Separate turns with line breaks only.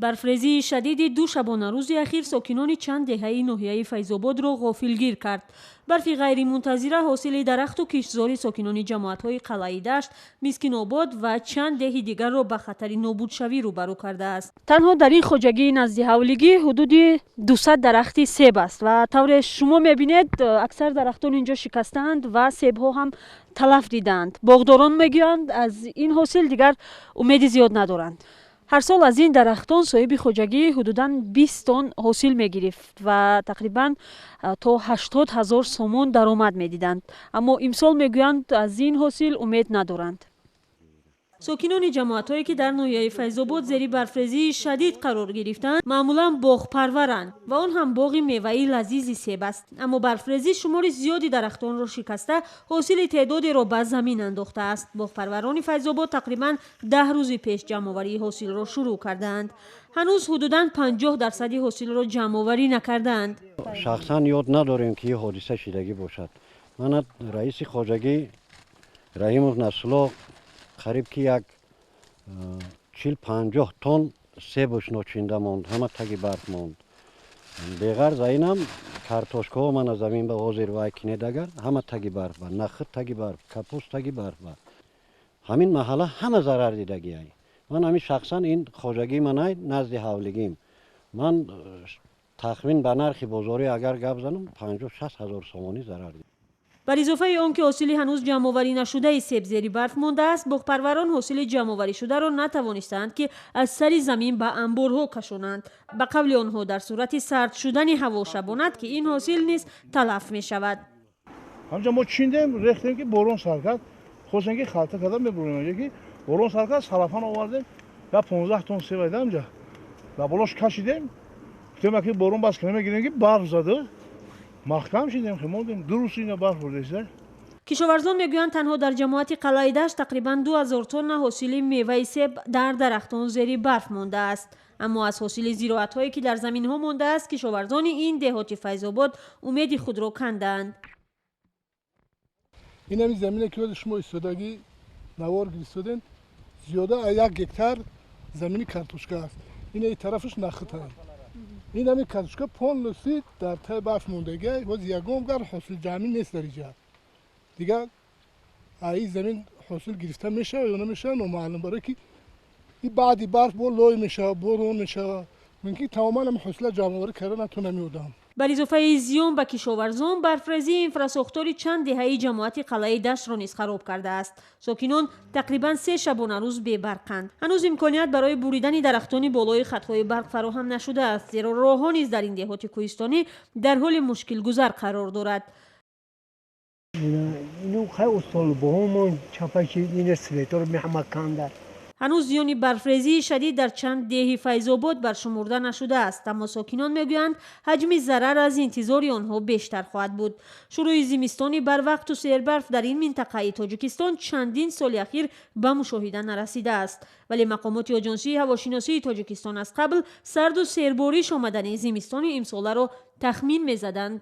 Барфрезии шадиди ду шабонарӯзи ахир сокинони чанд деҳаи ноҳияи Файзободро ғофилгир кард. Барфи ғайримунтазира ҳосили дарахту киштзори сокинони ҷамоатҳои Қалъаи Дашт, Мискинобод ва чанд деҳи дигарро ба хатари нобудшавӣ рӯбарӯ кардааст. Танҳо дар ин хоҷагии назди ҳавлигӣ ҳудуди 200 дарахти себ аст ва тавре шумо мебинед, аксар дарахтон инҷо шикастаанд ва себҳо ҳам талаф дидаанд. Боғдорон мегӯянд, аз ин ҳосил дигар умеди зиёд надоранд. Ҳар сол аз ин дарахтон соҳиби хоҷагӣ ҳудудан 20 тонн ҳосил мегирифт ва тақрибан то 80 000 сомон даромад медиданд, аммо имсол, мегӯянд, аз ин ҳосил умед надоранд. Сокинони ҷамоатҳое, ки дар ноҳияи Файзобод зери барфрезии шадид қарор гирифтаанд, маъмулан боғпарваранд ва он ҳам боғи меваи лазизи себ аст. Аммо барфрезӣ шумори зиёди дарахтонро шикаста, ҳосили теъдодеро ба замин андохтааст. Боғпарварони Файзобод тақрибан 10 рӯзи пеш ҷамъоварии ҳосилро шурӯъ кардаанд. Ҳанӯз ҳудудан 50 дарсади ҳосилро ҷамъоварӣ накардаанд.
Шахсан ёд надорем, ки ин ҳодиса шидагӣ бошад. Мана, раиси хоҷагӣ Раҳимов Насрулло қариб ки як 40-50 тонн себуш ночинда монд, ҳама таги барф монд. Беғарз инам картошкаҳо, мана, замин ба ҳозир вай кинед, агар ҳама таги барф ба, нахӯд таги барф, капуст таги барф ба. Ҳамин маҳалла ҳама зарар дидагиай. Ман ҳамин шахсан ин хоҷагии манай, назди ҳавлигим. Ман тахмин ба нархи бозорӣ агар гап занам, 50-60 ҳазор сомонӣ зарар дид.
Бар изофаи он ки ҳосили ҳанӯз ҷамъоварӣ нашудаи себ зери барф мондааст, боғпарварон ҳосили ҷамъоварӣшударо натавонистаанд, ки аз сари замин ба анборҳо кашонанд. Ба қавли онҳо, дар сурати сард шудани ҳаво шабонад, ки ин ҳосил низ талаф мешавад.
Ҳамҷа мо чиндем, рехтем, ки борон сар кард. Хостем, ки халта карда мебурем, ки борон сар кард, салафан овардем, я 15 тонн себ айда ҳамҷа дар болош кашидем. Гуфтем, ки борон бас кунем, мегирем, ки барф зада, маҳкам шидем, мондем. 2 рӯз ина барф бурдеста.
Кишоварзон мегӯянд, танҳо дар ҷамоати Қалъаи Дашт тақрибан 2000 тонна ҳосили меваи себ дар дарахтон зери барф мондааст. Аммо аз ҳосили зироатҳое, ки дар заминҳо мондааст, кишоварзони ин деҳоти Файзобод умеди худро кандаанд.
Ин ҳамин замине, ки ҳозир шумо истодагӣ навор гирифтодем, зиёда аз 1 гектар замини картошка аст. Ин тарафаш нахӯтанд. Ин ҳамин картошка полностью дар таи барф мондагӣ. Ҳозир ягон гар ҳосил ҷамъӣ нест дар инҷа. Дигар ин замин ҳосил гирифта мешавад ё намешавад, номаълум, барое ки и баъди барф бо лой мешавад, борон мешавад, мумкин тамоман ҳам ҳосила ҷамъоварӣ карда натонам одам.
Бар изофаи зиён ба кишоварзон, барфрезии инфрасохтори чанд деҳаи ҷамоати Қалъаи Даштро низ хароб кардааст. Сокинон тақрибан 3 шабонарӯз бебарқанд. Ҳанӯз имконият барои буридани дарахтони болои хатҳои барқ фароҳам нашудааст, зеро роҳҳо низ дар ин деҳоти кӯҳистонӣ дар ҳоли мушкилгузар қарор дорад.
Ину хай устолбоҳомон чапаши, ина светор меҳама канда.
Ҳанӯз зиёни барфрезии шадид дар чанд деҳи Файзобод баршумурда нашудааст, аммо сокинон мегӯянд, ҳаҷми зарар аз интизори онҳо бештар хоҳад буд. Шурӯи зимистони барвақту сербарф дар ин минтақаи Тоҷикистон чандин соли ахир ба мушоҳида нарасидааст, вале мақомоти Оҷонсии ҳавошиносии Тоҷикистон аз қабл сарду сербориш омадани зимистони имсоларо тахмин мезаданд.